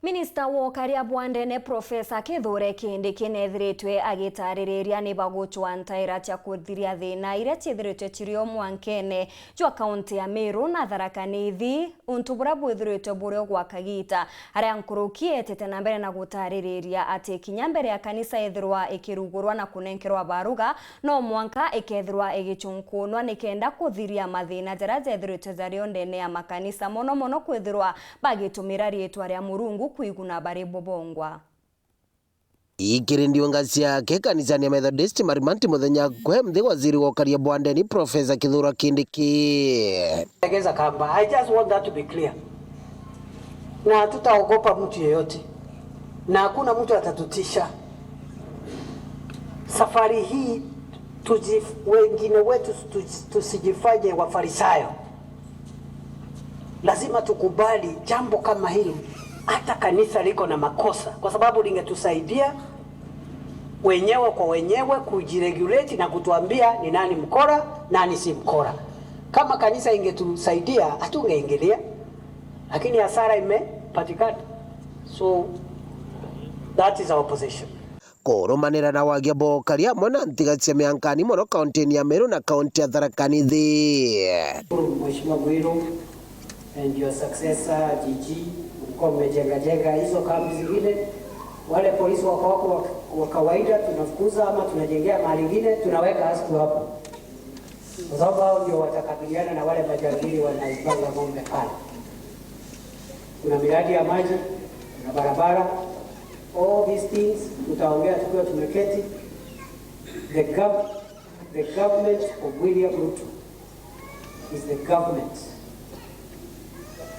Minista wokaria bwandene Profesa Kithure Kindiki nethiritwe agitaririria ni baguchwa ntaira cia kuthiria thina iria ciithiritwe cirio mwankene jwa kaunti ya Meru na Tharaka Nithi untu buria bwithiritwe buri gwa kagita aria nkuruki etete na mbere na gutaririria ati kinya mbere ya kanisa ithirwa ikirugurwa na kunenkerwa baruga no mwanka ikethirwa igichunkunwa nikenda kuthiria mathina jaria jethiritwe jario ndene ya makanisa mono mono kwithirwa bagitumira riitwa ria Murungu kwiguna bari bobongwa. Ikirindiwe ngazi yake kanisani ya Methodist Marimanti muthenya kwe mthi waziri wokaria bwandeni Profesa Kithure Kindiki. Legeza kamba. I just want that to be clear. Na hatutaogopa mtu yeyote na hakuna mtu atatutisha. Safari hii wengine wetu tusijifanye Wafarisayo. Lazima tukubali jambo kama hili hata kanisa liko na makosa, kwa sababu lingetusaidia wenyewe kwa wenyewe kujiregulate na kutuambia ni nani mkora, nani si mkora. Kama kanisa ingetusaidia hatungeingilia, lakini hasara imepatikana. So that is our position. Kurumanira na wagia bokaria mona ntiga cia miankani mono kaunti ya Meru na kaunti ya Tharaka Nithi. Mheshimiwa Mwiru and your successor GG, mlikuwa mmejenga jenga hizo kambi zingine. Wale polisi wako wako wa kawaida tunafukuza ama tunajengea mahali ingine, tunaweka askari hapo, kwa sababu hao ndio watakabiliana na wale majangili wanaipanga ng'ombe pale. Kuna miradi ya maji, kuna barabara, all these things tutaongea tukiwa tumeketi. The government of William Ruto is the government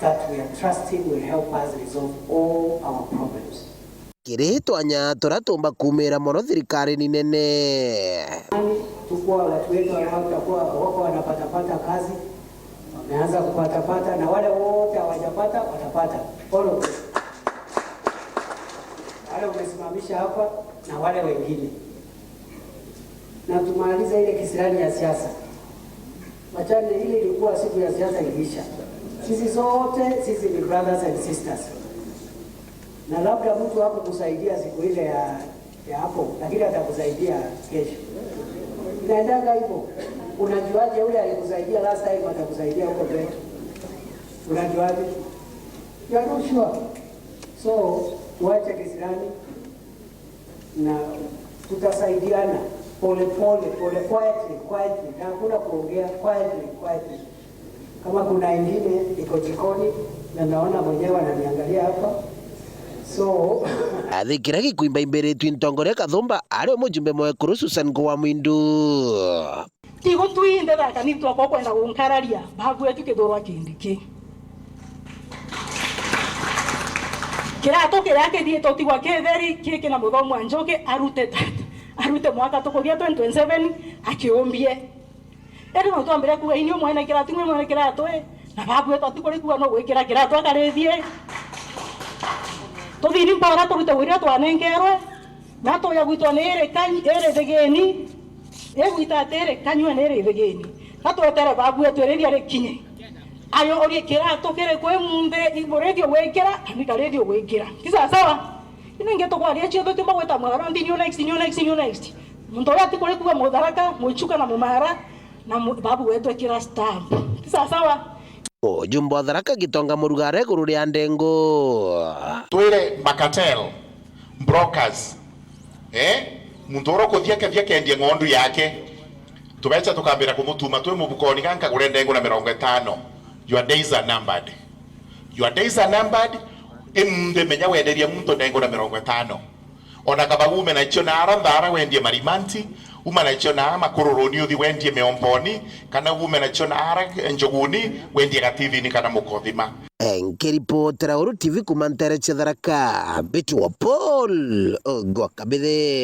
that we are trusting will help us resolve all our problems. Kiri twanya turatumba kumira mono thirikari ni nene. Tukuwa watu wetu watakuwa wako wanapatapata kazi, wameanza kupatapata, na wale wote hawajapata watapata. All of them. Wale umesimamisha hapa na wale wengine, na tumalize ile kisirani ya siasa. Wachane, ile ilikuwa siku ya siasa iliisha. Sisi zote sisi ni brothers and sisters, na labda mtu hakukusaidia siku ile ya hapo, lakini atakusaidia kesho. Inaendaga hivyo. Unajuaje ule alikusaidia last time atakusaidia huko mbele? Unajuaje? You are not sure. So tuache kisirani na tutasaidiana pole pole pole, quietly quietly, na hakuna kuongea, quietly quietly. Kama kuna ingine iko jikoni na naona mwenyewe ananiangalia hapa, so Athikira gikuimba imbiritwi ntongoria Kathumba ari mujumbe mwekuru Susan Ngũwa Mwindu. Tigo twinde thaka ni twakwa kwenda gunkararia babu kithurwa Kindiki kiratu kiria kithiite utigwa kitheri kiki na muthomu wa njuki arute mwaka tukugia 2027 akiumbie eri no twambire kuga inyu mwene kiratu imwe mwene kiratu na babu wetu atikurikuga no gwikira kiratu akarithie tuthini mpora turute wira twanengerwe na tuya gwitwo ni iri iri thigini igwita atiri kanyua ni iri thigini na twetere babu wetu iriria rikinye ayo orie kiratu kiri kwi munthi rithio gwikira anika rithio gwikira ti sawa ino ingi tukwaria ciothe ti magwita mwara ndi new next new next new next muntu uria atikuri kuga mutharaka mwichuka na mumara na babu wetu ekira stamp ti sawa. Mujumbe wa Tharaka Gitonga Murugare iguru ria ndengu. Twire makatel brokers muntu uria ukuthia akethia kendie ng'ondu yake tubecha tukambira kumutuma twi mubukoni gankagure ndengu na 50. Your days are numbered. Your days are numbered. Imbe menya wenderia muntu ndengu na 50 ona kaba ume na icho na ara thara wendie marimanti uma na icho na makururuni uthi wendie miomboni kana ume na icho na ara njuguni wendie gativini kana mukothima. Nkiripotera Uru TV kuma ntere cia Tharaka Bitu wa Paul Gwakabithe.